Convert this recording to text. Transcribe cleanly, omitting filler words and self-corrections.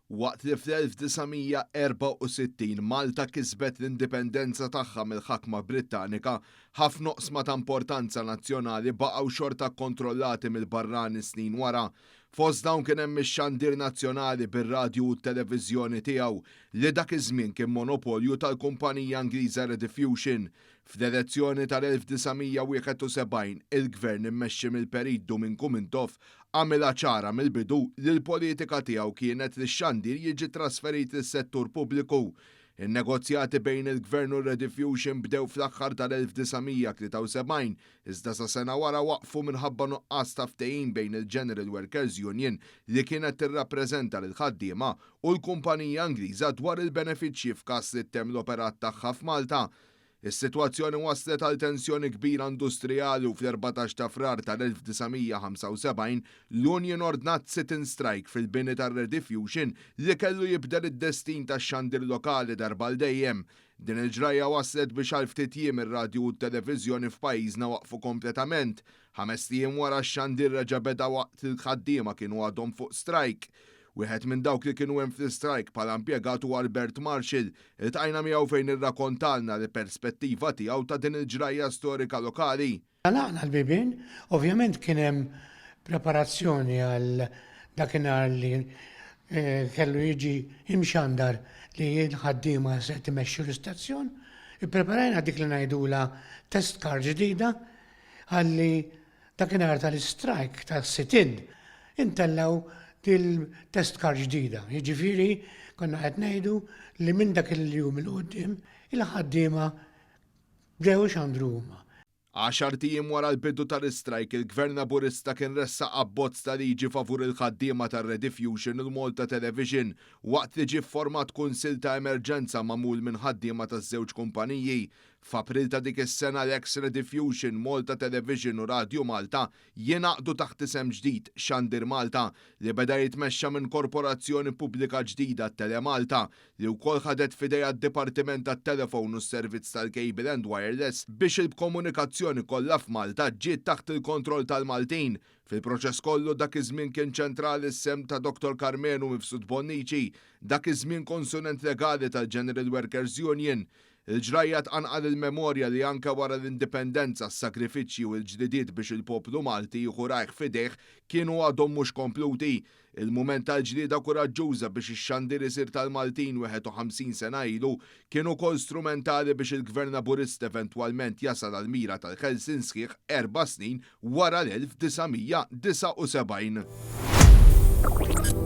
Waqt li fl-1964 Malta kisbet l-indipendenza tagħha mill-ħakma Brittanika, ħafna oqsma ta' importanza nazzjonali baqgħu xorta kkontrollati mill-barrani snin wara. Fost dawn kien hemm ix-xandir nazzjonali bir-radju u t-televiżjoni tiegħu, li dak iż-żmien kien monopolju tal-kumpanija Ingliża Rediffusion. Fl-elezzjoni tal-1971, il-Gvern immexxi mill-Perit Duminku Mintoff għamilha ċara mill-bidu li l-politika tiegħu kienet li x-xandir jiġi trasferit lis-settur pubbliku. In-negozjati bejn il-Gvern u r-Rediffusion bdew fl-aħħar tal-1973 iżda sa sena wara waqfu minħabba nuqqas ta' ftehim bejn il-General Workers' Union li kienet tirrappreżenta lill-ħaddiema u l-kumpanija Ingliża dwar il-benefiċċji f'każ li ttemm l-operat tagħha f'Malta. Is-sitwazzjoni wasslet għal tensjoni kbira industrijali u fl-14 ta' Frar tal-1975 l-union ordnat sit-in strike fil-bini tar-Rediffusion li kellu jibdel id-destin tax-xandir lokali darba għal dejjem. Din il-ġrajja wasslet biex għal ftit jiem ir-radju u t-televiżjoni f'pajjiżna waqfu kompletament. Ħamest ijiem wara x-xandir reġa' beda waqt li l-ħaddiema kienu għadhom fuq strike. Wieħed minn dawk li kienu hemm fl-istrajk bħala impjegat huwa Albert Marshall. Iltqajna miegħu fejn irrakontalna l-perspettiva tiegħu ta' din il-ġrajja storika lokali. Għalaqna l-bibien, ovvjament kien hemm preparazzjoni għal dakinhar li kellu jiġi imxandar li l-ħaddiema se timexxu l-istazzjon. Ippreparajna dik li ngħidulha test car ġdida ħalli Dakinhar tal-istrajk tas-sit-in intellgħu dil-test car ġdida. Jiġifieri konna qed ngħidu li minn dak il-jum 'il quddiem il-ħaddiema bdew ixandru huma. Għaxart ijiem wara l-bidu tal-istrajk, il-Gvern Laburista kien ressaq abbozz ta' liġi favur il-ħaddiema tar-Rediffusion u l-Malta Television waqt li ġie fformat kunsill ta' emerġenza magħmul minn ħaddiema taż-żewġ kumpaniji. F'April ta' dik is-sena l-eks Rediffusion, Malta Television u Radju Malta jingħaqdu taħt isem ġdid, Xandir Malta, li beda jitmexxa minn korporazzjoni pubblika ġdida Telemalta, li wkoll ħadet f'idejha d-Dipartiment tat-Telefon u s-servizz tal-Cable and Wireless biex il-komunikazzjoni kollha f'Malta ġiet taħt il-kontroll tal-Maltin. Fil-proċess kollu dak iż-żmien kien ċentrali s-sehem ta' Dottor Karmenu Mifsud Bonnici, dak iż-żmien konsulent legali tal-General Workers Union. Il-ġrajja tqanqal il-memorja li anke wara l-Indipendenza s-sagrifiċċji u l-ġlidiet biex il-poplu Malti jieħu rajh f'idejh kienu għadhom mhux kompluti. Il-mument tal-ġlieda kuraġġuża biex ix-xandir isir tal-Maltin 51 sena ilu kien ukoll strumentali biex il-Gvern Laburista eventwalment jasal għall-mira tal-ħelsien sħiħ erba' snin wara l-1979.